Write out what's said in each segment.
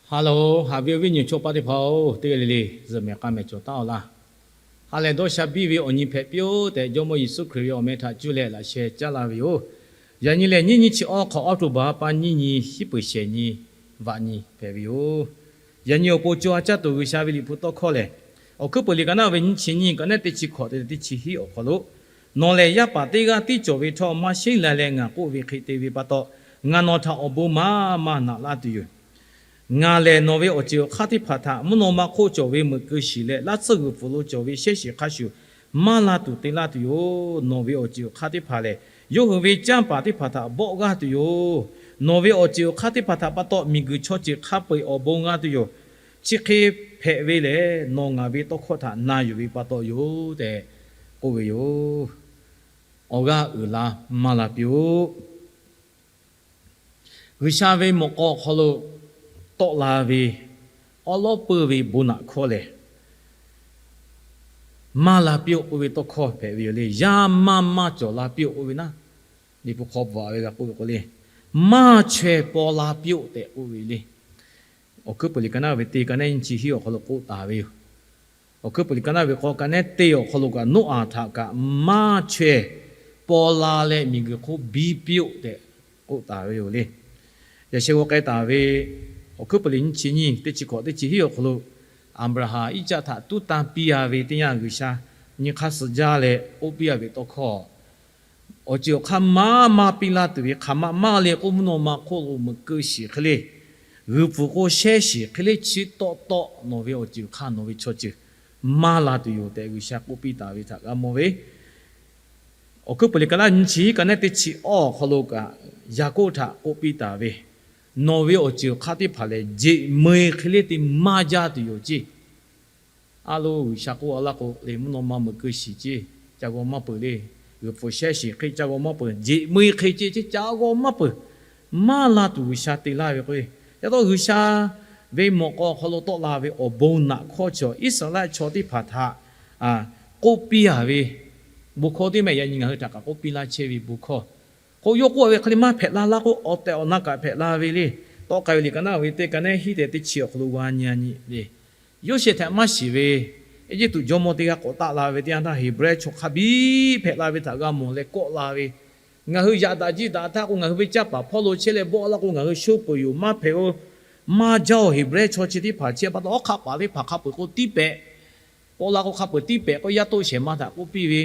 Hello, haꞈ ve awˬ viˉ awˬ nyi chaw paˆ teˇ hpaˍ-oˬ, teˇ g'aˇ le le zuhꞈ mehˍ k'a mehˍ cawˬ taˉ-oˬ laˇ. Ha lehˬ dawˇ sha biˇ ve awˬ nyi hpehꞈ piˇ-oˆ tehꞈ, Jawˇmawˇ Yeˍsuˆ Hkriꞈ ve awˬ meh htaꞈ cuˇ leh laꞈ sheh caˉ laˇ ve yoˬ. Yaꞈ nyi lehˬ, nyiˇ nyiˇ chi awˇ hk'awꞈ, October pa nyiˇ nyi, hiˉ peuˍ shehˍ nyi, vaꞈ nyi hpehꞈ ve yoˬ. Yaꞈ nyi awˬ pon co ha caˇ tuˬ G'uiˬsha ve Liꞈ hpu tawˇ hkawˇ lehˬ, Awˬ hkuiˉ peuˬ liꞈ ka naˉ ve nyiˇ chi nyiˇ, ka naˉ teˇ chi hkawꞈ te teˇ chi hiˉ awˬ hk'aw lo, Nawˬ lehˬ yaˇ paˍ teˇ g'aˇ tiˉ cawˬ ve htawˇ, maˇ sheˉ lai leh ngaˬ k'oˆ ve hk'e te ve pa taw, ngaˬ nawˬ htaꞈ awˬ bon maˇ maˇ naꞈ laˇ tuˬ yoˬ. Ngaˬ lehˬ nawˬ ve awˬ ceuˬ awˬ hk'aˇ teˇ hpaˍ htaꞈ mvuhˇ naw ma hk'oˆ cawˬ ve meuꞈ keu shiˍ leh, laˇ tsuhˇ g'uiˬ pfuhˍ lo cawˬ ve shehˉ shiˍ hk'a shuˍ maˇ la tuˬ te laˇ tuˬ yoˬ. Nawˬ ve awˬ ceuˬ awˬ hk'aˇ teˇ hpaˍ lehˬ, yawˇ hui ve canˇ paˍ teˇ hpaˍ htaꞈ bawˆ g'aˇ tuˬ yoˬ. Nawˬ ve awˬ ceuˬ awˬ hk'aˇ teˇ hpaˍ htaꞈ pa taw, miˬguiˬ chaw ceuˬ hk'a peu-eˬ awˬ bon g'a tuˬ yoˬ. Chi hk'e hpehꞈ ve lehˬ, nawˬ ngaˬ ve tawˇ hkawˇ htaꞈ na yuˬ ve pa taw yoˬ tehꞈ k'oˆ ve yoˬ. Awˬ g'aˇ uiˍ la maˇ la piˇ-oˆ. G'uiˬsha ve mawꞈ k'aw awˬ hk'aw lo tawˆ la ve awˉ lawˉ peuˇ ve bon naꞈ hkawˇ lehˬ, maˇ la piˇ-oˆ k'oˆ ve tawˇ hkawˇ hpehꞈ ve yoˬ le. Yaˇ maˇ maˇ cawˬ la piˇ-oˆ k'oˆ ve naˉ, Liꞈ hpu hk'aw bvuhꞈ ve g'a k'oˆ ve k'o le, maˇ chaweh paw la piˇ-oˆ tehꞈ k'oˆ ve le. Awˬ hkuiˉ peuˬ liꞈ ka naˉ ve teˇ, ka naˉ nyiˇ chi hiˉ awˬ hk'aw lo k'oˆ taˍ ve yoˬ. Awˬ hkuiˉ peuˬ liꞈ ka naˉ ve k'awˇ, ka naˉ teˇ awˬ hk'aw lo kaꞈ, Noˉaꞈ htaꞈ kaꞈ maˇ chaweh paw la leh miˬguiˬ hk'oˆ biˇ piˇ-oˆ tehꞈ k'oˆ taˍ ve yoˬ le. Yaꞈ sheh g'aw k'ai taˍ ve awˬ hkuiˉ peuˬ liꞈ nyiˇ chi nyiˇ, teˇ chi hkawꞈ teˇ chi hiˉ awˬ hk'aw lo, Aˍbraˍhanˍ, Iˉcaˆ htaꞈ tuˉ tanˇ piˇ-a ve teˇ yanˇ, G'uiˬsha nyi hk'aˇ suh jaˇ leh k'oˆ piˇ-a ve tawˇ hkawˇ, awˬ ceuˬ awˬ hk'aˇ maˇ maˇ piˇ laˇ tuˬ ve hk'aˬ ma maˇ le k'oˆ, mvuhˇ naw ma hk'oˆ lo meuꞈ keu shiˍ hk'e le, g'uiˬ pfuhˍ k'o shehˉ shiˍ hk'e le, chi tawˆ tawˆ nawˬ ve awˬ ceuˬ awˬ hk'aˇ nawˬ ve chaw ceuˬ maˇ la tuˬ yoˬ tehꞈ G'uiˬsha k'oˆ piˇ taˍ ve htaꞈ g'a mawˬ ve. Awˬ hkuiˉ peuˬ liꞈ ka naˉ nyiˇ chi hiˉ, ka naˉ teˇ chi awˇ awˬ hk'aw lo kaꞈ, Yaˍkoˆ htaꞈ k'oˆ piˇ taˍ ve, Nawˬ ve awˬ ceuˬ awˬ hk'aˇ teˇ hpaˍ lehˬ, jeꞈ meu-e hk'e le te maˇ jaˇ tuˬ yoˬ ceˇ. A lo, G'uiˬsha k'oˆ a laˇ k'o le, mvuhˇ naw ma meuꞈ keu shiˍ ceˇ, ca g'aw maˇ peuˬ le. G'uiˬ pfuhˍ shehˉ shiˍ hk'e ca g'aw maˇ peuˬ, jeꞈ meu-e hk'e ceˇ, ca g'aw maˇ peuˬ. Maˇ la tuˬ G'uiˬsha te laˇ ve k'o, ca taw G'uiˬsha ve mawꞈ k'aw awˬ hk'aw lo tawˆ la ve awˬ bon naꞈ hkawˇ chaw, Iˉsaˍreˍlaˆ chaw teˇ hpaˍ htaꞈ k'oˆ piˇ-a ve bon hkawˇ teˇ mehˆ, yaꞈ nyi ngaˬ hui htaꞈ kaꞈ k'oˆ piˇ laˇ chehˇ ve bon hkawˇ. K'o, yawˇ k'oˆ-a ve hk'e le maˇ hpehꞈ la laˇ k'o, awˬ tehˬ awˬ na kaꞈ hpehꞈ la ve le. Tawˆ k'ai ve liꞈ ka naˉ ve teˇ, ka naˉ hiˉ tehꞈ teˇ chi awˬ hk'aw lo g'a nyi-a nyi le. Yoˇsehꞈ htaꞈ maˇ shiˍ ve Eˇjiˇtuꞈ jawˇmawˇ teˇ g'aˇ k'awꞈ taˆ la ve teˇ yanˇ htaˇ, Heˍbrehˇ chaw hk'a biˇ hpehꞈ la ve htaꞈ g'a mawˬ leh kawˆ la ve, ngaˬ hui yaꞈ daꞈ jiˆ daꞈ htaˇ k'o, ngaˬ hui ve canˇ paˍ hpawˇ lo chehˇ leh bawˆ laˇ k'o, ngaˬ hui sho peuˬ yoˬ, maˇ hpehꞈ-o. Maˇ jaˇ-oˬ, Heˍbrehˇ chaw chi teˇ hpaˍ chehˇ pa taw, hawˉ hk'aˆ paˍ teˇ hpaˍ hk'a peuˬ k'o tiˉ pehꞈ, paw la k'o hk'a peuˬ tiˉ pehꞈ k'oˆ, yaˇ toˆ shehˍ ma htaꞈ k'oˆ piˇ ve.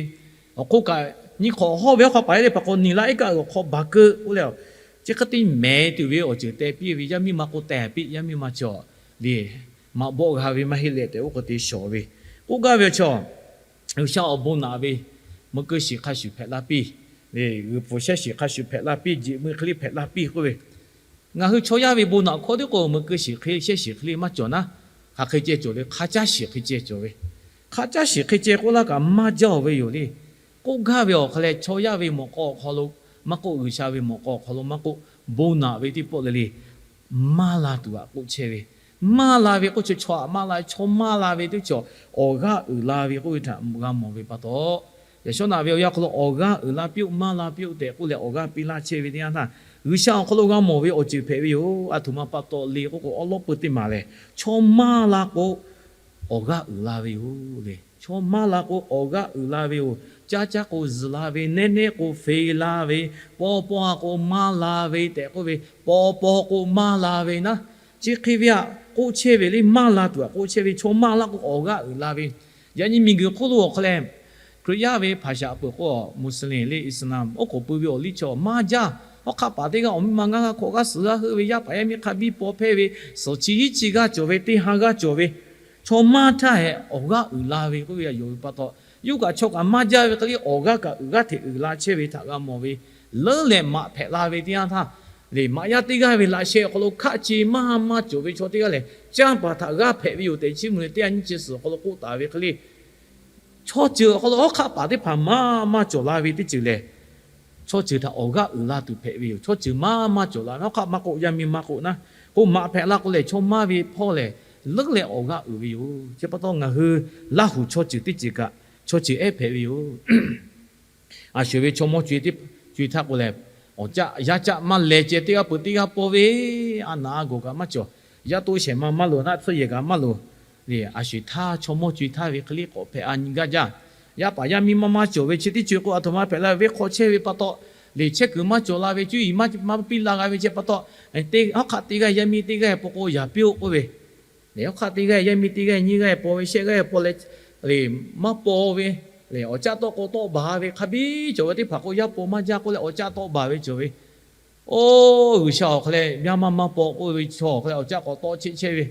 Awˬ hk'oˆ kaꞈ, nyi hk'awꞈ hawˇ ve hawˉ hk'aˆ paˍ teˇ hpaˍ k'o, Niˬ laˇ iˉ kaˆ g'uiˬ hk'aw baˬ keu k'oˆ leh, chi hk'e te mehˍ tuˬ ve awˬ ceuˬ teh piˇ ve, yaˇ miˇ ma k'o teh piˇ, yaˇ miˇ ma cawˬ le, maꞈ bawˆ g'a ve maˇ heˆ leh tehꞈ oˇ k'o te shawˍ ve. K'oˆ gaˇ ve awˬ chaw, G'uiˬsha awˬ bon naꞈ ve, meuꞈ keu shiˍ hk'a shuˍ hpehꞈ la piˇ, g'uiˬ pfuhˍ shehˉ shiˍ hk'a shuˍ hpehꞈ la piˇ, jeꞈ meu hk'e le hpehꞈ la piˇ k'oˆ ve. Ngaˬ hui chaw yaˇ ve bon naꞈ hkawˇ tiˉ k'o, meuꞈ keu shiˍ hk'e shehˉ shiˍ hk'e le maˇ cawˬ naˉ, hk'aˬ hk'e ceh cawˬ le, hk'a caˇ shiˍ hk'e ceh cawˬ ve. Hk'a caˇ shiˍ hk'e ceh k'oˆ laˇ kaꞈ maˇ jaˇ-oˬ ve yoˬ le. K'oˆ gaˇ ve awˬ hk'a lehˬ, chaw yaˇ ve mawꞈ k'aw awˬ hk'aw lo maˇ k'oˆ, G'uiˬsha ve mawꞈ k'aw awˬ hk'aw lo maˇ k'oˆ, bon naꞈ ve teˇ pawˆ le le maˇ la tuˬ aꞈ k'oˆ chehˇ ve. Maˇ la ve k'oˆ, chaw chaw aꞈ maˇ la, chaw maˇ la ve teˇ cawˬ awˬ g'aˇ uiˍ la ve k'oˆ ve htaꞈ g'a mawˬ ve pa taw, yaꞈ shawˉ naꞈ ve awˬ yanˇ hk'aw lo awˬ g'aˇ uiˍ la piˇ-oˆ, maˇ la piˇ-oˆ tehꞈ k'oˆ leh awˬ g'aˇ piˇ laˇ chehˇ ve teˇ yanˇ htaˇ, G'uiˬsha awˬ hk'aw lo g'a mawˬ ve awˬ ceuˬ hpehꞈ ve yoˬ. A htoꞈ ma pa taw le k'oˆ k'o, awˉ lawˉ peuˇ teˇ maˬ lehˬ, chaw maˇ la k'o, awˬ g'aˇ uiˍ la ve yoˬ le. Chaw maˇ la k'o, awˬ g'aˇ uiˍ la ve yoˬ. Caˇ caˇ k'o zuhˬ la ve, nehˉ nehˉ k'o fe la ve, paw paw k'o maˇ la ve tehꞈ k'oˆ ve, paw paw k'o maˇ la ve naˉ, chi hk'e ve aꞈ k'oˆ chehˇ ve le. Maˇ la tuˬ aꞈ k'oˆ chehˇ ve, chaw maˇ la k'o awˬ g'aˇ uiˍ la ve. Yaꞈ nyi miˬguiˬ hk'oˆ lo awˬ hk'a lehˬ, Hkriꞈ yaˇ ve hpaˍ shaꞈ peuˬ k'o, Muslim le, Islam oˉ k'oˍ pui ve awˬ liˇ chaw maˇ jaˇ. Hawˉ hk'aˆ paˍ teˇ g'aˇ awˬ miˇ ma ngaˇ g'aˇ hkawꞈ g'aˇ suhˍ g'aˇ heuˆ ve, yaˇ paˍ yaˇ miˇ hk'a biˇ paw hpehˇ ve, suhˍ chi hiˉ chi g'aˇ cawˬ ve, teˇ ha g'aˇ cawˬ ve, chaw maˇ htaˇ hehꞈ awˬ g'aˇ uiˍ la ve k'oˆ ve aꞈ yonˍ ve pa taw, yawˇ kaꞈ chaw kaꞈ maˇ jaˇ ve hk'e le, awˬ g'aˇ kaꞈ uiˍ g'aˇ hteꞈ uiˍ la chehˇ ve htaꞈ g'a mawˬ ve. Leuˉ leh maꞈ hpehꞈ la ve teˇ yanˇ htaˇ, le maꞈ yaˇ teˇ g'aˇ ve laꞈ sheh awˬ hk'aw lo hkaˆ ce maˇ maˇ cawˬ ve chaw teˇ g'aˇ lehˬ, canˇ paˍ htaꞈ g'aˇ hpehꞈ ve yoˬ tehꞈ, Chiˇ mvuh le teˇ ha nyiˇ chi suhˍ awˬ hk'aw lo k'oˆ taˍ ve hk'e le, chaw ceuˬ awˬ hk'aw lo hawˉ hk'aˆ paˍ teˇ hpaˍ maˇ maˇ cawˬ la ve teˇ ceuˬ lehˬ, chaw ceuˬ htaꞈ awˬ g'aˇ uiˍ la tuˬ hpehꞈ ve yoˬ. Chaw ceuˬ maˇ maˇ cawˬ la ve, hawˉ hk'aˆ maˇ k'oˆ, yaˇ miˇ maˇ k'oˆ naˉ, k'o maꞈ hpehꞈ la k'o lehˬ, chaw maˇ ve hpawˇ lehˬ, leuˉ leh awˬ g'aˇ uiˍ ve yoˬ. Chi pa taw ngaˬ hui Laˇ huˍ chaw ceuˬ teˇ ceuˬ kaꞈ, chaw ceuˬ ehˉ hpehꞈ ve yoˬ. A shuˍ ve chaw mawˇ co-e htaˇ k'o lehˬ, awˬ caˆ yaˇ caˆ maˇ leh ceh teˇ g'aˇ peuˬ teˇ g'aˇ paw ve, a naˍ a gawˬ kaꞈ maˇ cawˬ. Yaˇ to shehˍ ma maˇ loˍ, naˆ tsuhˇ yehˬ kaꞈ maˇ loˍ. Liꞈ a shuˍ htaˇ chaw mawˇ co-e htaˇ ve hk'e liˇ k'awꞈ hpehꞈ a nyi gaˇ jaˇ. Yaˇ paˍ yaˇ miˇ maˇ maˇ cawˬ ve chi teˇ co-e k'o, a htoꞈ ma hpehꞈ la ve hk'aw chehˇ ve pa taw, liꞈ chehˇ kuiˬ maˇ cawˬ la ve, cuˇ yiˍ maˇ maˇ piˇ la g'a ve chi pa taw, hawˉ hk'aˆ teˇ g'aˇ yaˇ miˇ teˇ g'aˇ paw k'o yaˍ piˇ-oˆ k'oˆ ve, hawˉ hk'aˆ teˇ g'aˇ yaˇ miˇ teˇ g'aˇ nyiˇ g'aˇ paw ve shehˆ g'aˇ paw leh, liꞈ maˇ paw ve, liꞈ awˬ caˆ tawˆ k'o tawˆ baˬ ve hk'a biˇ cawˬ ve teˇ hpaˍ k'o, yaˇ paw maˇ jaˇ k'oˆ leh awˬ caˆ tawˆ baˬ ve cawˬ ve. Oˇ G'uiˬsha awˬ hk'aw leh yaˇ maˇ maˇ paw k'oˆ ve chaw awˬ hk'aw leh awˬ caˆ k'awꞈ tawˆ cheˆ chehˇ ve.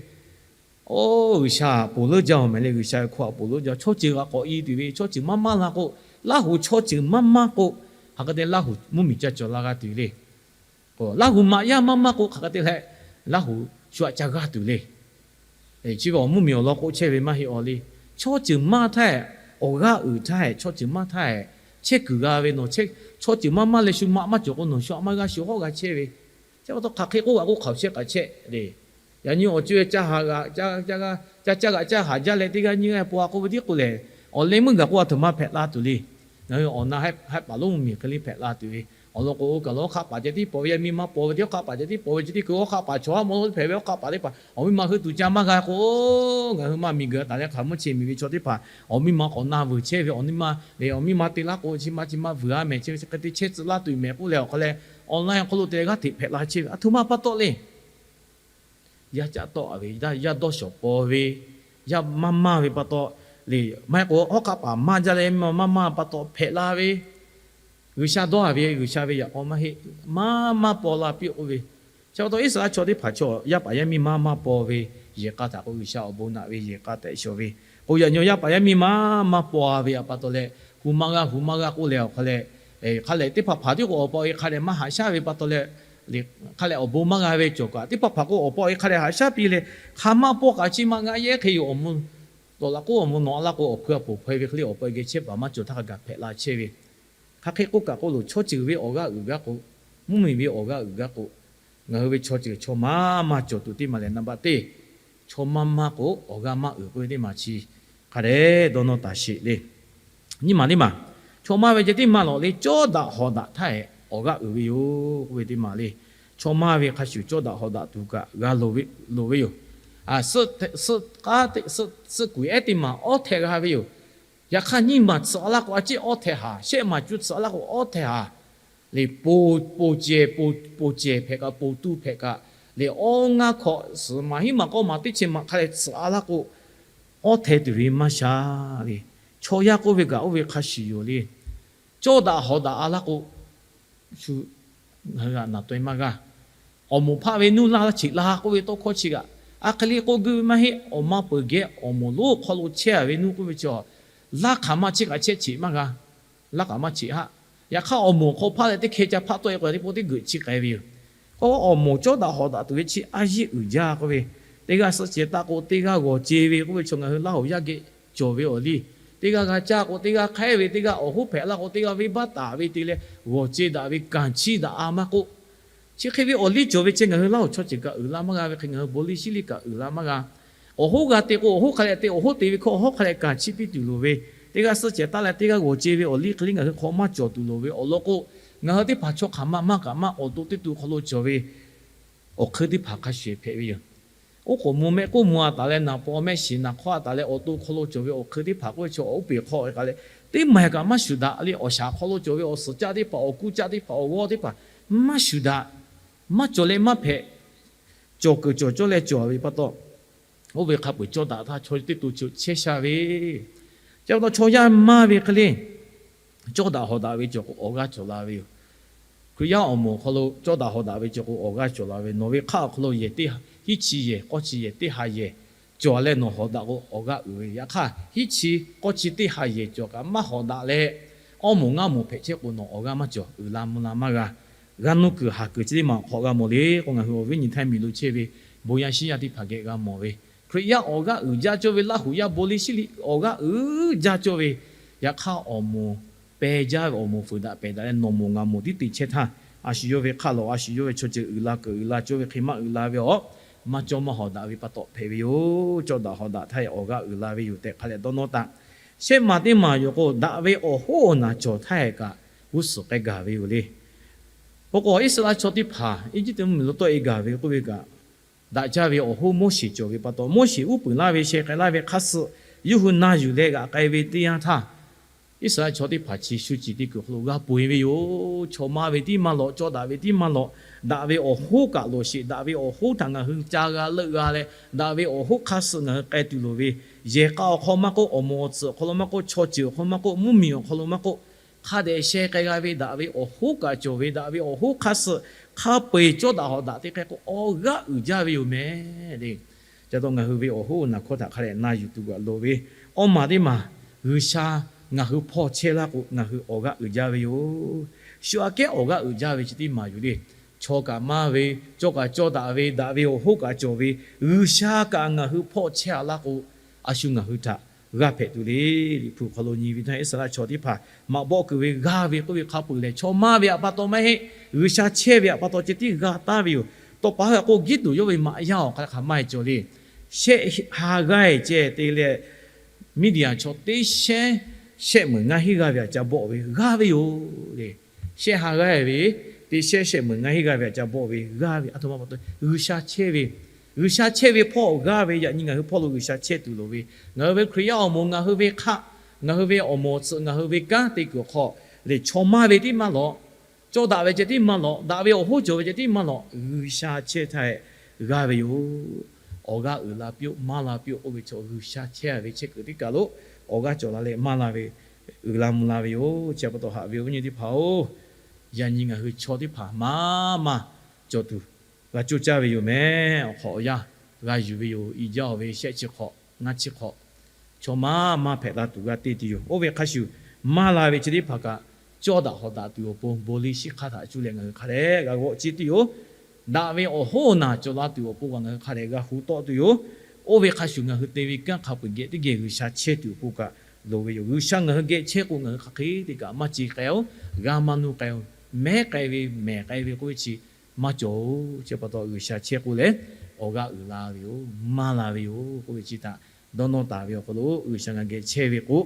Oˇ G'uiˬsha ponˬ leuˉ jaˇ-oˬ mehˍ le, G'uiˬsha ve hkawˇ a ponˬ leuˉ jaˇ. Chaw ceuˬ g'a k'awꞈ i tuˬ ve, chaw ceuˬ maˇ maˇ la k'o, Laˇhuˍ chaw ceuˬ maˇ maˇ k'o, hk'aˬ hk'e te Laˇhuˍ mvuhˇmiˬ ca cawˬ la g'a tuˬ le. Laˇhuˍ maꞈ yaˇ maˇ maˇ k'o, hk'aˬ hk'e te leh Laˇhuˍ shu aꞈ ca g'aˇ tuˬ le. Chi ve awˬ mvuhˇmiˬ awˬ lawn k'oˆ chehˇ ve maˇ heˆ awˬ le. Chaw ceuˬ maˇ htaˇ, awˬ g'aˇ uiˍ htaˇ, chaw ceuˬ maˇ htaˇ, chehˇ kuiˬ g'a ve nawˬ, chaw ceuˬ maˇ maˇ leh shu maꞈ maˇ cawˬ k'o nawˬ shu aꞈ maˇ g'aˇ shu hawˉ g'a chehˇ ve. Chi pa taw hk'aˬ hk'e k'oˆ kaꞈ k'oˆ hk'aˬ shehˆ kaꞈ chehˇ le. Yaꞈ nyi awˬ co-e ca haꞈ g'aꞈ, ca caˇ g'aꞈ caˇ haꞈ jaˇ leh teˇ g'aˇ nyiˇ g'aˇ paw a k'oˆ ve tiˉ k'o lehˬ, awˬ leh meuˇ gaˬ k'o a htoꞈ ma hpehꞈ la tuˬ le. Ngaˬ hui awˬ na hehˆ paˍ lonˉ mvuhˇmiˬ hk'e le hpehꞈ la tuˬ ve. Awˬ lawn k'o, oˇ kaˬ lo hawˉ hk'aˆ paˍ ceh tiˉ paw ve, yaˇ miˇ maˇ paw ve teˇ hawˉ hk'aˆ paˍ ceh tiˉ paw ve, chi teˇ hkui hawˉ hk'aˆ paˍ chaw haˉ mawˇ lonˉ hpehꞈ ve hawˉ hk'aˆ paˍ teˇ hpaˍ awˬ miˇ ma hui tuˬ ca maˇ g'a k'o, ngaˬ hui maˇ miˬ guiˬ taˍ leh hk'aˬ mvuhˇ chi miˬ ve chaw teˇ hpaˍ awˬ miˇ ma k'awꞈ na vuiˬ chehˇ ve, awˬ miˇ ma lehˬ awˬ miˇ ma te laˇ k'o chi ma chi ma vuiˬ a mehˍ, chi hk'e te chehˇ tcuh laˇ tuˬ mehˍ k'oˆ leh awˬ hk'aw leh online awˬ hk'aw lo te g'aˇ hteꞈ hpehꞈ la chehˇ ve. A htoꞈ ma pa taw le. Yaˇ caˆ tawˆ ve, yaˇ dawˇ shawˍ paw ve, yaˇ maˇ maˇ ve pa taw, liꞈ maˇ heˆ k'o hawˉ hk'aˆ paˍ maˇ jaˇ leh maˇ maˇ pa taw hpehꞈ la ve, G'uiˬsha dawˇ a ve, G'uiˬsha ve yaꞈ k'aw maˇ heˆ, maˇ maˇ paw la piˇ k'oˆ ve. Chi pa taw Iˉsaˍreˍlaˆ chaw teˇ hpaˍ chaw yaˇ paˍ yaˇ miˇ maˇ maˇ paw ve, yehˬ k'a htaꞈ k'o G'uiˬsha awˬ bon naꞈ ve yehˬ k'a tehꞈ shawˍ ve k'o, yaꞈ nyi yaˇ paˍ yaˇ miˇ maˇ maˇ paw ve pa taw leh, hu maˇ g'a hu maˇ g'a k'oˆ leh awˬ hk'aw leh, hk'a lehˬ teˇ hpaˍ hpaˍ tiˉ k'o awˬ pa awˬ e hk'a dehꞈ maˇ haꞈ shaˉ ve pa taw leh, hk'a lehˬ awˬ bon maˇ g'a ve cawˬ kaꞈ, teˇ hpaˍ hpaˍ k'o awˬ pa awˬ e hk'a dehꞈ haꞈ shaˉ piˇ leh, hk'aˬ ma paw kaꞈ chi ma g'a yehˇ hk'e yoˬ. Awˬ mvuhˇ tawˍ laꞈ k'oˆ awˬ mvuhˇ nawˬ a laˇ k'o awˬ hkui a poˬ hpaweh ve hk'e le awˬ pa awˬ geh chehˇ paˍ maˇ cawˬ htaˇ hk'a gaˬ hpehꞈ la chehˇ ve. Hk'aˬ hk'e k'oˆ kaꞈ k'oˆ loˬ, chaw ceuˬ ve awˬ g'aˇ uiˍ gaˇ k'o, mvuhˇmiˬ ve awˬ g'aˇ uiˍ gaˇ k'o, ngaˬ hui ve chaw ceuˬ chaw maˇ maˇ cawˬ tuˬ teˇ maˬ lehˬ, naˍ baˆ teˇ chaw maˇ maˇ k'o awˬ g'aˇ maˇ uiˍ k'oˆ ve teˇ maˬ chi hk'a dehꞈ dawˇ nawˇ taˍ sheˍ le. Nyiˇ maˬ teˇ maˬ, chaw maˇ ve ceh tiˉ maˇ lawˬ le, cawˇ daꞈ hawˍ daꞈ htaˇ hehꞈ awˬ g'aˇ uiˍ ve yoˬ k'oˆ ve teˇ maˬ le. Chaw maˇ ve hk'a shuˍ cawˇ daꞈ hawˍ daꞈ tuˬ kaꞈ g'a loˍ ve yoˬ. Suhˆ k'aˉ, suhˆ kuiˬ ehˉ teˇ maˬ awˉ htehꞈ g'a ve yoˬ. Yaꞈ hk'aˇ nyiˇ maˬ tsuhꞈ a laˇ k'o a ciˉ awˉ htehꞈ haˍ, shehˆ maˬ cuˇ tsuhꞈ a laˇ k'o awˉ htehꞈ haˍ. Liꞈ poˬ cehˬ, poˬ cehˬ hpehꞈ kaꞈ, poˬ tu hpehꞈ kaꞈ, liꞈ awˉ ngaˇ hkawꞈ suhˍ maˬ hiˉ maˬ k'awˇ maˬ teˇ chi maˬ hk'a leh tsuhꞈ a laˇ k'o, awˉ htehꞈ tuˬ ve maˇ sha le. Chaw yaˇ k'oˆ ve kaꞈ oˇ ve hk'a shuˍ yoˬ le. Cawˇ daꞈ hawˍ daꞈ a laˇ k'o, shu ngaˬ hui g'aꞈ naˬ taweh maˇ g'aˇ. Awˬ moˍ hpaˆ ve nuˇ laˇ cheꞈ la k'oˆ ve tawˇ hkawˇ chi kaꞈ, a hk'e le k'oˆ geuˆ ve maˇ heˆ. Awˬ ma peuˬ geh awˬ moˍ lonˉ hk'aw lo chehˇ a ve nuˇ k'oˆ ve chi, laˇ hk'aˬ ma chi kaꞈ chehˇ cheꞈ maˇ g'a. Laˇ k'aꞈ maˇ cheꞈ haˆ. Yaꞈ hk'aˇ awˬ moˍ hk'aw hpaˆ leh teˇ hkeh ca hpaˆ tawˆ e k'o, teˇ pawˆ teˇ geuꞈ chi k'ai ve yoˬ. K'o awˬ moˍ cawˇ daꞈ hawˍ daꞈ tuˬ ve chi a yiˇ uiˍ jaˇ k'oˆ ve, teˇ g'aˇ suhˆ cehˬ taˆ k'o teˇ g'aˇ g'awˬ ce ve k'oˆ ve chaw ngaˬ hui Laˇhuˍ yaˇ geh cawˬ ve awˬ liˇ, teˇ g'aˇ g'a caˇ k'o teˇ g'aˇ hk'aiˉ ve, teˇ g'aˇ awˬ hoˉ hpehꞈ laˇ k'o teˇ g'aˇ venˇbaˆ taˍ ve te leh g'awˬ ce daꞈ ve kanˬ chiˇ daꞈ a maˇ k'oˆ, chi hk'e ve awˬ liˇ cawˬ ve ceh ngaˬ hui Laˇhuˍ chaw ceuˬ kaꞈ uiˍ la maˇ g'a ve hk'e, ngaˬ hui bon liˇ shiˉ liˇ kaꞈ uiˍ la maˇ g'a. Awˬ hoˉ g'a te k'o awˬ hoˉ hk'a leh te, awˬ hoˉ te ve hkawˇ awˬ hawˉ hk'a leh kanˬ chiˇ piˇ tuˬ loˍ ve, teˇ g'aˇ suhˆ cehˬ taˍ leh teˇ g'aˇ g'awˬ ce ve awˬ liˇ hk'e liˇ ngaˬ hui hk'aw maˇ cawˬ tuˬ loˍ ve awˬ lawn k'o, ngaˬ hui teˇ hpaˍ chaw hk'aˬ ma maˇ kaꞈ maˇ awˬ to teˇ to hk'aw lo cawˬ ve awˬ hk'eun teˇ hpaˍ hk'a shuˍ hpehꞈ ve yoˬ. Oˉ k'oˍ mvuh mehˆ k'oˆ mvuh a taˍ leh, naˍ paw mehˆ shiˍ naˍ hk'awˇ a taˍ leh awˬ to hk'aw lo cawˬ ve awˬ hk'eun teˇ hpaˍ k'oˆ ve chaw awˬ uˉ peˍ hk'aw k'ai leh, teˇ maˬ kaꞈ maˇ shuˍ daꞈ le. Awˬ shaˍ hk'aw lo cawˬ ve awˬ suhˍ caˆ teˇ hpaˍ, awˬ kuˇ caˆ teˇ hpaˍ, awˬ g'awˇ teˇ hpaˍ maˇ shuˍ daꞈ. Maˇ cawˬ leh maˇ hpehꞈ. Cawˬ kuiˬ cawˬ cawˇ leh cawˬ ve pa taw, oˇ ve hk'a peu-eˬ cawˇ daꞈ htaˇ chaw teˇ to chehˇ sha ve. Chi pa taw chaw yaˇ maˇ ve hk'e le, cawˇ daꞈ hawˍ daꞈ ve cawˬ k'o awˬ g'aˇ cawˬ la ve yoˬ. Hkriꞈ yaˇ awˬ moˍ awˬ hk'aw lo cawˇ daꞈ hawˍ daꞈ ve cawˬ k'o awˬ g'aˇ cawˬ la ve. Nawˬ ve hk'aˆ awˬ hk'aw lo yehˬ teˇ, hiˉ chi yehˬ, k'awˇ chi yehˬ, teˇ ha yehˬ cawˬ leh nawˬ hawˍ daꞈ k'o awˬ g'aˇ uiˍ ve. Yaꞈ hk'aˇ hiˉ chi k'awˇ chi teˇ ha yehˬ cawˬ kaꞈ maˇ hawˍ daꞈ leh, awˇ moˍ ngaˇ moˍ hpehꞈ chehˇ k'o nawˬ awˬ g'aˇ maˇ cawˬ, uiˍ la mvuh la maˇ g'a. G'aˇ nuˇ kuiˬ haˍ kuiˬ chi teˇ maˬ awˬ hk'aw g'a mawˬ le k'o, ngaˬ hui awˬ viˉ nyi htaˇ miˬ lo chehˇ ve bon yaˇ shinˉ yaˇ teˇ hpaˍ geh g'a mawˬ ve, Hkriꞈ yaˇ awˬ g'aˇ uiˍ jaˇ cawˇ ve, Laˇhuˍ yaˇ bon liˇ shiˉ liˇ awˬ g'aˇ uiˍ jaˇ cawˇ ve, yaꞈ hk'aˇ awˬ moˍ peh jaˇ ve, awˬ moˍ fuiˍ daꞈ pehˬ daꞈ leh nawˬ moˍ ngaˬ moˍ tiˉ te chehˇ htaˇ, a shu yawˇ ve hk'aˆ lawˬ, a shu yawˇ ve chaw ceuˬ uiˍ la kuiˬ uiˍ la cawˇ ve hk'e maˇ uiˍ la ve awˬ, maˇ cawˇ maˇ hawˍ daꞈ ve pa taw hpehꞈ ve yoˬ. Cawˇ daꞈ hawˍ daꞈ htaˇ awˬ g'aˇ uiˍ la ve yoˬ tehꞈ hk'a leh dawˇ nawˇ taˍ. Shehˆ maˬ teˇ maˬ yoˬ k'o, daꞈ ve awˬ hoˉ awˬ naˬ cawˬ htaˇ hehꞈ kaꞈ g'uˇ suhˍ k'ai gaˬ ve yoˬ le. Oˇ k'o Iˉsaˍreˍlaˆ chaw teˇ hpaˍ Eˇjiˇtuꞈ mvuhˇmiˬ lo tawˆ e gaˬ ve k'oˆ ve kaꞈ, daꞈ jaˇ ve awˬ hoˉ Moˉseˍ cawˬ ve pa taw, Moˉseˍ uˉ peunˍ laˇ ve sheh k'ai laˇ ve hk'aˇ suh yawˇ hui na yuˬ leh g'aꞈ k'ai ve teˇ yanˇ htaˇ, Iˉsaˍreˍlaˆ chaw teˇ hpaˍ chi shu ciˍ teˇ kuiˬ awˬ hk'aw lo g'a peu eˬ ve yoˬ. Chaw maˇ ve tiˉ maˇ lawꞈ, cawˇ daꞈ ve tiˉ maˇ lawꞈ, daꞈ ve awˬ hoˉ kaꞈ loˍ sheˍ, daꞈ ve awˬ hoˉ htaꞈ ngaˬ hui ca g'a leuˆ g'a leh, daꞈ ve awˬ hoˉ hk'aˇ suh ngaˬ hui k'ai tuˬ loˍ ve, yehˬ k'a awˬ hk'aw maˇ k'oˆ, awˬ moˍ awˬ tsuhꞈ awˬ hk'aw lo maˇ k'oˆ, chaw ceuˬ awˬ hk'aw lo maˇ k'oˆ, mvuhˇmiˬ awˬ hk'aw lo maˇ k'oˆ, hk'a dehꞈ sheh k'ai g'a ve daꞈ ve awˬ hoˉ kaꞈ cawˬ ve, daꞈ ve awˬ hoˉ hk'aˇ suh hk'a peu eˬ cawˇ daꞈ hawꞈ daꞈ te k'ai k'o, awˬ g'aˇ uiˍ jaˇ ve yoˬ mehˍ le. Ca taw ngaˬ hui ve awˬ hoˉ awˬ naˬ hkawˇ htaꞈ hk'a dehꞈ na yuˬ tuˬ g'a loˍ ve, awˇ maˬ teˇ maˬ G'uiˬsha ngaˬ hui hpawˇ chehˇ laˇ k'o, ngaˬ hui awˬ g'aˇ uiˍ jaˇ ve yoˬ. Shu aꞈ kehˉ awˬ g'aˇ uiˍ jaˇ ve chi teˇ maˬ yoˬ le. Chaw kaꞈ maˇ ve, cawˇ kaꞈ cawˇ daꞈ ve, daꞈ ve awˬ hoˉ kaꞈ cawˬ ve, G'uiˬsha kaꞈ ngaˬ hui hpawˇ chehˇ a laˇ k'o, a shu ngaˬ hui htaꞈ g'aˇ hpehꞈ tuˬ le. Liꞈ hpu hk'aw lo nyi ve htaˇ, Iˉsaˍreˍlaˆ chaw teˇ hpaˍ maꞈ bawˆ kuiˬ ve g'aˇ ve k'oˆ ve hk'a peu-eˬ lehˬ, chaw maˇ ve awˬ pa taw maˇ heˆ, G'uiˬsha chehˇ ve awˬ pa taw ceh tiˉ g'a taˍ ve yoˬ. Tawˇ pa ha k'o, Giˇtuꞈ yawˇ ve maꞈ yaˇ awˬ hk'aˇ hk'a maˇ heˆ cawˬ le. Shehˆ ha g'aˇ ceh te leh, Miˇdiˍaˍ chaw teˇ shehˉ shehˆ meunˍ ngaˇ hinˉ g'aˇ ve aꞈ ca bawˆ ve g'aˇ ve yoˬ le. Shehˆ ha g'aˇ ve, teˇ shehˉ shehˆ meunˍ ngaˇ hinˉ g'aˇ ve aꞈ ca bawˆ ve g'aˇ ve, a htoꞈ ma pa taw G'uiˬsha chehˇ ve, G'uiˬsha chehˇ ve hpawˇ g'aˇ ve yaꞈ nyi ngaˬ hui hpawˇ lo G'uiˬsha chehˇ tuˬ loˍ ve, ngaˬ hui ve Hkriꞈ yaˇ awˬ moˍ, ngaˬ hui ve hk'aˆ, ngaˬ hui ve awˬ moˍ awˬ tsuhꞈ, ngaˬ hui ve kanˉ te kuiˬ awˬ hk'aw lehˬ, chaw maˇ ve tiˉ maˇ lawꞈ, cawˇ daꞈ ve ceh tiˉ maˇ lawꞈ, daꞈ ve awˬ hoˉ cawˬ ve ceh tiˉ maˇ lawꞈ, G'uiˬsha chehˇ htaˇ g'aˇ ve yoˬ. Awˬ g'aˇ uiˍ la piˇ-oˆ, maˇ la piˇ-oˆ k'oˆ ve chaw, G'uiˬsha chehˇ ve chehˇ kuiˬ teˇ kaˬ lo awˬ g'aˇ cawˬ la leh maˇ la ve, uiˍ la mvuh la ve yoˬ. Chi pa taw haꞈ ve awˬ viˉ nyi teˇ hpaˍ-oˬ, yaꞈ nyi ngaˬ hui chaw teˇ hpaˍ maˇ maˇ cawˬ tuˬ g'a coˇ caˇ ve yoˬ mehˍ. Awˬ hk'awꞈ awˬ yanˇ g'a yuˬ ve yoˬ. I jaˇ-oˬ ve shehˆ chi hk'awꞈ, ngaˇ chi hk'awꞈ, chaw maˇ maˇ hpehꞈ la tuˬ g'a te tuˬ yoˬ. Oˇ ve hk'a shuˍ, maˇ la ve chi teˇ hpaˍ kaꞈ cawˇ daꞈ hawꞈ daꞈ tuˬ awˬ pon, bon liˇ shiˉ hk'aˇ htaꞈ cuˇ leh ngaˬ hui hk'a dehꞈ g'a g'awˆ ciˇ tuˬ yoˬ. Daꞈ ve awˬ hoˉ awˬ naˬ cawˬ la tuˬ awˬ pon kaꞈ ngaˬ hui hk'a dehꞈ g'a hu tawˆ tuˬ yoˬ. Oˇ ve hk'a shuˍ, ngaˬ hui te ve kanˉ hk'a peu-eˬ geh teˇ geh G'uiˬsha chehˇ tuˬ awˬ pon kaꞈ loˍ ve yoˬ. G'uiˬsha ngaˬ hui geh chehˇ k'o, ngaˬ hui hk'aˬ hk'e te kaꞈ maˇ ce k'ai-oˬ, g'a maˇ nuˇ k'ai-oˬ, mehˉ k'ai ve mehˬ k'ai ve k'oˆ ve chi maˇ cawˬ-oˬ. Chi pa taw G'uiˬsha chehˇ k'o lehˬ, awˬ g'aˇ uiˍ la ve yoˬ, maˇ la ve yoˬ k'oˆ ve chi htaꞈ dawˇ nawˇ taˍ ve awˬ hk'aw lo, G'uiˬsha ngaˬ geh chehˇ ve k'o,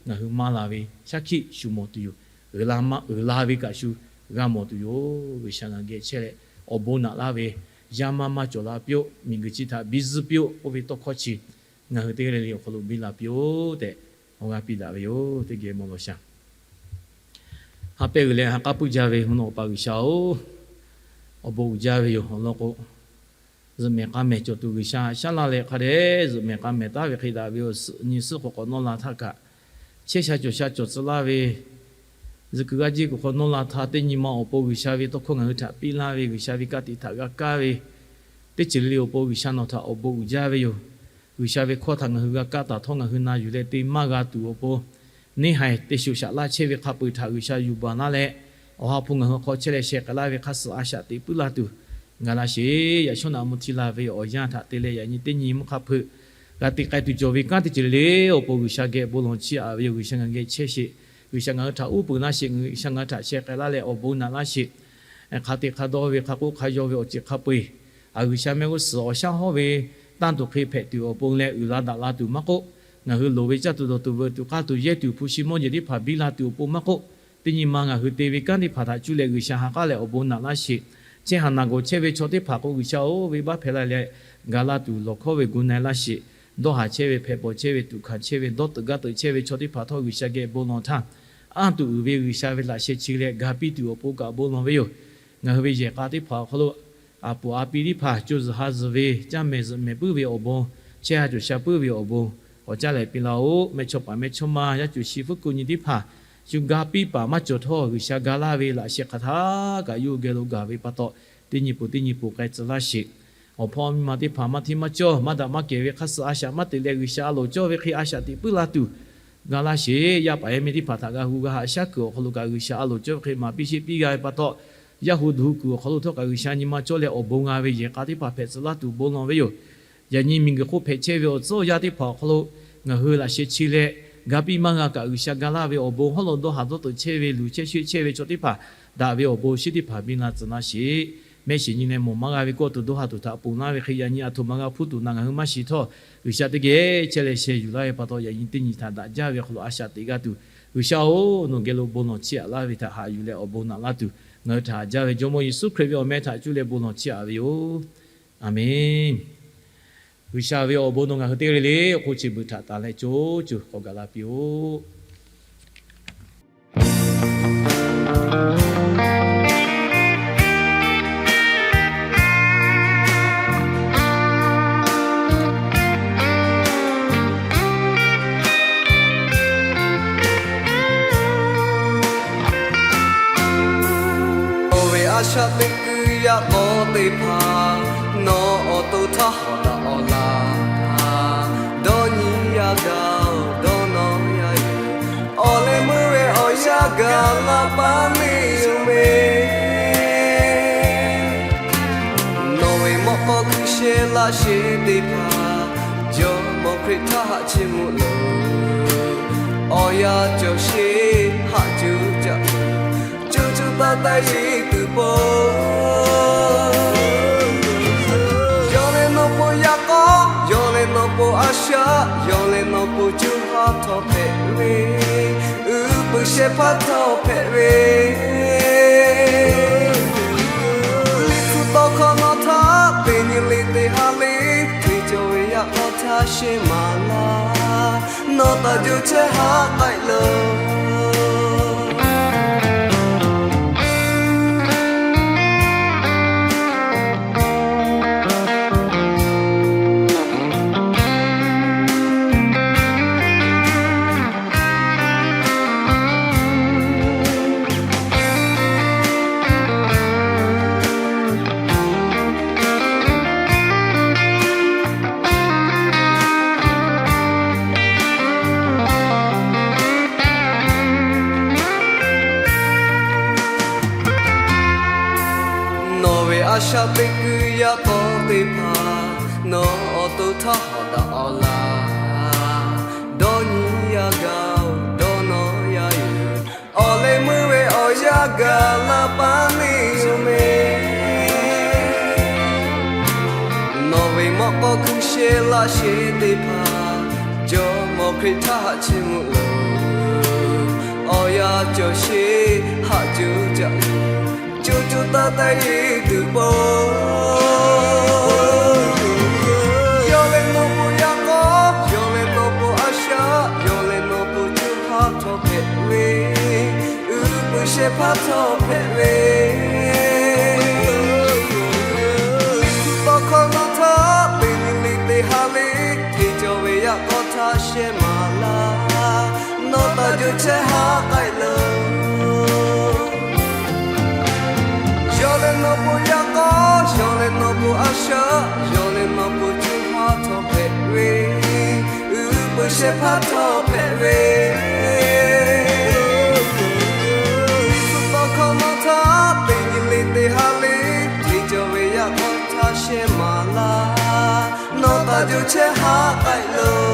ngaˬ hui maˇ la ve shaˉ hkiˆ shu mawˬ tuˬ yoˬ. Uiˍ la ve kaꞈ shu g'a mawˬ tuˬ yoˬ. G'uiˬsha ngaˬ geh chehˇ leh, awˬ bon naꞈ laˇ ve, yaˇ maˇ maˇ cawˬ la piˇ-oˆ, miˬguiˬ chi htaꞈ biˇ zuhˇ piˇ-oˆ k'oˆ ve tawˇ hkawˇ chi ngaˬ hui teˇ g'aˇ le le awˬ hk'aw lo biˇ la piˇ-oˆ tehꞈ, awˬ g'aˇ piˇ daꞈ ve yoˬ. Teˇ geh mawˬ lawˬ shaˍ. Ha pehˇ g'uiˬ leh ha k'aˉ puiˉ jaˇ ve mvuhˇ naw Awˬ pa G'uiˬsha-oˬ, awˬ bon uiˍ jaˇ ve yoˬ. Awˬ lawn k'o, zuhꞈ mehˍ k'a mehˍ cawˬ tuˬ G'uiˬsha shaˉ laˇ leh hk'a dehꞈ zuhꞈ mehˍ k'a mehˍ taˉ ve hk'e daꞈ ve awˬ suhˍ nyi suhˉ hk'aw k'awꞈ nawˇ la htaˇ kaꞈ, chehˇ sha cawˬ sha cawˬ tcuh laˇ ve, zuhꞈ kuiˬ g'aˇ jiˇ kuiˬ hk'aw nawˇ la htaˇ teˇ nyi ma awˬ pon G'uiˬsha ve tawˇ hkawˇ ngaˬ hui htaꞈ piˇ laˇ ve, G'uiˬsha ve ka tiꞈ htaꞈ g'a kaˇ ve, teˇ ceuˬ le le awˬ pon G'uiˬsha nawˬ htaꞈ awˬ bon uiˍ jaˇ ve yoˬ. G'uiˬsha ve hkawˇ htaꞈ ngaˬ hui g'a kaˇ taˍ htawˇ ngaˬ hui na yuˬ leh te maˇ g'a tuˬ awˬ pon, neˇ haiˬ te shuˍ shaꞈ laˇ chehˇ ve hk'a peu-eˬ htaꞈ G'uiˬsha yuˬ baˬ laˇ leh, Awˬ ha hpu ngaˬ hui awˬ hk'aw chehˇ leh sheh k'ai laˇ ve hk'aˇ suh a shaꞈ teꞈ puiˉ laˇ tuˬ, gaˬ la sheˍ. Yaꞈ shawˉ naꞈ mvuh hti la ve awˬ yanˇ htaꞈ te leh yaꞈ nyi teˇ nyi mvuhˇ hk'a hpeuꞈ g'a te k'ai tuˬ cawˬ ve kanˉ teˇ ceuˬ le le awˬ pon G'uiˬsha geh bon lawˬ chiˇ aꞈ ve yoˬ. G'uiˬsha ngaˬ geh chehˇ sheˍ. G'uiˬsha ngaˬ hui htaꞈ uˉ peunˍ laˇ sheˍ. G'uiˬsha ngaˬ hui htaꞈ sheh k'ai laˇ leh awˬ bon naꞈ laˇ sheˍ. Hk'a te hk'a dawˇ ve hk'a k'oˆ hk'a yaw ve awˬ ceuˬ hk'a peu-eˬ, a G'uiˬsha mehˆ g'uˇ suhˍ awˬ shaˉ hawˉ ve tanˇ tuˬ hk'e hpehꞈ tuˬ awˬ pon leh uiˍ la daꞈ la tuˬ maˇ k'oˆ, ngaˬ hui loˍ ve caˇ tuˬ dawˬ tuˬ veuꞈ tuˬ k'aˇ tuˬ yehˇ tuˬ hpu shi mawˇ jeˬ teˇ hpaˍ biˇ la tuˬ awˬ pon maˇ k'oˆ, teˇ nyi ma ngaˬ hui te ve kanˉ teˇ hpaˍ htaꞈ cuˇ leh G'uiˬsha ha k'aˉ leh awˬ bon naꞈ laˇ sheˍ. Chehˇ haˍ naˬ gawˬ chehˇ ve chaw teˇ hpaˍ k'o G'uiˬsha-oˬ, venˇbaˆ hpehꞈ la leh, gaˬ la tuˬ lawˬ hkawˇ ve gu na-e laˇ sheˍ. Dawˇ haˍ chehˇ ve, hpehꞈ bawˬ chehˇ ve, tuꞈ hkanˍ chehˇ ve, dawˇ teuꞈ gaˇ teuꞈ chehˇ ve chaw teˇ hpaˍ htawˇ G'uiˬsha geh bon lawˬ htaˇ, anˇ tuˬ uiˍ ve G'uiˬsha ve laꞈ sheh chi leh ga piˇ tuˬ awˬ pon kaꞈ bon lawˬ ve yoˬ. Ngaˬ hui ve yehˬ k'a teˇ hpaˍ awˬ hk'aw lo, a puˍ a pi teˇ hpaˍ co zuhˬ ha zuhˬ ve caˇ mehˍ zuhꞈ mehˍ puiˉ ve awˬ bon, chehˇ ha cawˬ sha puiˉ ve awˬ bon, awˬ caˇ lehˍ piˇ laˇ-oˆ. Mehˇchawˇpaˍ mehˇchawˇma yaˇ cuˬ shi fuˉ kuˬ nyi teˇ hpaˍ, shu ga piˇ paˍ maˇ cawˬ htawˇ G'uiˬsha ga laˇ ve laꞈ sheh hk'aˬ htaˇ kaꞈ yawˇ hui geh lo gaˬ ve pa taw, teˇ nyi peuˬ teˇ nyi peuˬ k'ai tcuh laˇ sheˍ. Awˬ hpawˇ miˇ ma teˇ hpaˍ maˇ hteˇ maˇ cawˇ, maˇ daꞈ maˇ kehˬ ve hk'aˇ suh a shaꞈ maˇ teꞈ leh G'uiˬsha a loˍ cawˇ ve hk'e a shaꞈ teꞈ puiˉ la tuˬ, ga laˇ sheˍ. Yaˇ paˍ yaˇ miˇ teˇ hpaˍ htaꞈ g'a hu g'a haꞈ shaˉ kuiˬ awˬ hk'aw lo kaꞈ G'uiˬsha a loˍ cawˇ ve hk'e maˍ piˇ sheˆ piˇ g'a ve pa taw, yaˇ hu duˬ hu kuiˬ awˬ hk'aw lo htawˇ kaꞈ G'uiˬsha nyi ma cawˇ leh awˬ bon g'a ve yehˬ k'a teˇ hpaˍ hpehꞈ tcuh laˇ tuˬ bon lawˬ ve yoˬ. Yaꞈ nyi miˬguiˬ hk'oˆ hpehꞈ chehˇ ve awˬ tcuhˉ awˬ yaˇ teˇ hpaˍ awˬ hk'aw lo ngaˬ hui laꞈ sheh chi leh ga piˇ maˇ g'a kaꞈ G'uiˬsha ga laˇ ve awˬ bon hawˉ lo dawˇ haˍ dawˇ teuꞈ chehˇ ve luˬ chehˇ sheˆ chehˇ ve chaw teˇ hpaˍ daꞈ ve awˬ bon shinˉ teˇ hpaˍ biˇ la tcuh laˇ sheˍ. Mehˆ shiˍ nyi leh mawˬ maˇ g'a ve kawˇ tuˬ dawˇ haˍ tuˬ htaꞈ ponˬ laˇ ve hk'e yaꞈ nyi a htoꞈ ma g'a hpuˇ tuˬ na ngaˬ hui maˇ shiˍ htawˇ, G'uiˬsha teˇ geh chehˇ leh sheh yuˬ laˇ ve pa taw yaꞈ nyi teˇ nyi htaꞈ daꞈ jaˇ ve awˬ hk'aw lo a shaꞈ teꞈ g'a tuˬ, G'uiˬsha-oˬ, nawˬ geh lo bon lawˬ chiˇ aꞈ laˇ ve htaꞈ haꞈ yuˬ leh awˬ bon naꞈ laˇ tuˬ, ngaˬ hui htaꞈ haꞈ jaˇ ve Jawˇmawˇ Yeˍsuˆ Hkriꞈ ve awˬ meh htaꞈ cuˇ leh bon lawˬ chiˇ aꞈ ve yoˬ. A menˬ. G'uiˬsha ve awˬ bon nawˬ ngaˬ hui teˇ g'aˇ le le awˬ hk'oˆ chi beuꞈ htaꞈ tanˍ leh co cuˬ k'awꞈ gaˬ la piˇ-oˆ. Oˇ ve a shaꞈ teꞈ kuiˬ yaꞈ k'aw teˇ hpaˍ, nawˬ awˬ to htaˇ hawˍ daꞈ awˬ laˬ, dawˇ nyi yaˇ gaˬ-oˬ, dawˇ nawˇ yaˇ yoˬ. Awˬ leh meuˇ ve awˬ yanˇ gaˬ la paˍ neˇ yoˬ mehˍ. Nawˬ ve mawꞈ k'aw hkui sheh laˇ sheh teˇ hpaˍ, Jawˇmawˇ Hkriꞈ htaˇ haꞈ chiˇ mvuh loˬ. Awˬ yanˇ cawˬ sheˍ haꞈ cuˇ caꞈ, cuˇ cuˇ taˇ taˇ yeˇ tuˬ pon. Yawˇ leh nawˬ po yaꞈ k'aw, yawˇ leh nawˬ po a shaꞈ, yawˇ leh nawˬ po cuˇ haˉ htawˇ hpehꞈ ve, uiˍ pui shehˍ hpaˇ htawˇ hpehꞈ ve. Liꞈ hpu tawˇ hkawˇ nawˬ htaꞈ teˇ nyi le teˇ ha le, hteˇ cawˬ ve yaꞈ k'aw htaˇ shehˍ maˍ laˇ, nawˬ taˍ juˇ chehˇ haˉ k'ai loˬ. Nawˬ ve a shaꞈ teꞈ kuiˬ yaꞈ k'aw teˇ hpaˍ, nawˬ awˬ to htaˇ hawˍ daꞈ awˬ laˬ, dawˇ nyi yaˇ gaˬ-oˬ, dawˇ nawˇ yaˇ yoˬ. Awˬ leh meuˇ ve awˬ yanˇ gaˬ la paˍ neˇ yoˬ mehˍ. Nawˬ ve mawꞈ k'aw hkui sheh laˇ sheh teˇ hpaˍ, Jawˇmawˇ Hkriꞈ htaˇ haꞈ chiˇ mvuh loˬ. Awˬ yanˇ cawˬ sheˍ haꞈ cuˇ caꞈ, cuˇ cuˇ taˇ taˇ yeˇ tuˬ pon. Yawˇ leh nawˬ po yaꞈ k'aw, yawˇ leh nawˬ po a shaꞈ, yawˇ leh nawˬ po cuˇ haˉ htawˇ hpehꞈ ve, uiˍ pui shehˍ hpaˇ htawˇ hpehꞈ ve. Liꞈ hpu tawˇ hkawˇ nawˬ htaꞈ teˇ nyi le teˇ ha le, hteˇ cawˬ ve yaꞈ k'aw htaˇ shehˍ maˍ laˇ, nawˬ taˍ juˇ chehˇ haˉ k'ai loˬ. Yawˇ leh nawˬ po yaꞈ k'aw, yawˇ leh nawˬ po a shaꞈ, yawˇ leh nawˬ po cuˇ haˉ htawˇ hpehꞈ ve, uiˍ pui shehˍ hpaˇ htawˇ hpehꞈ ve. Liꞈ hpu tawˇ hkawˇ nawˬ htaꞈ teˇ nyi le teˇ ha le, hteˇ cawˬ ve yaꞈ k'aw htaˇ shehˍ maˍ laˇ, nawˬ taˍ juˇ chehˇ haˉ k'ai loˬ.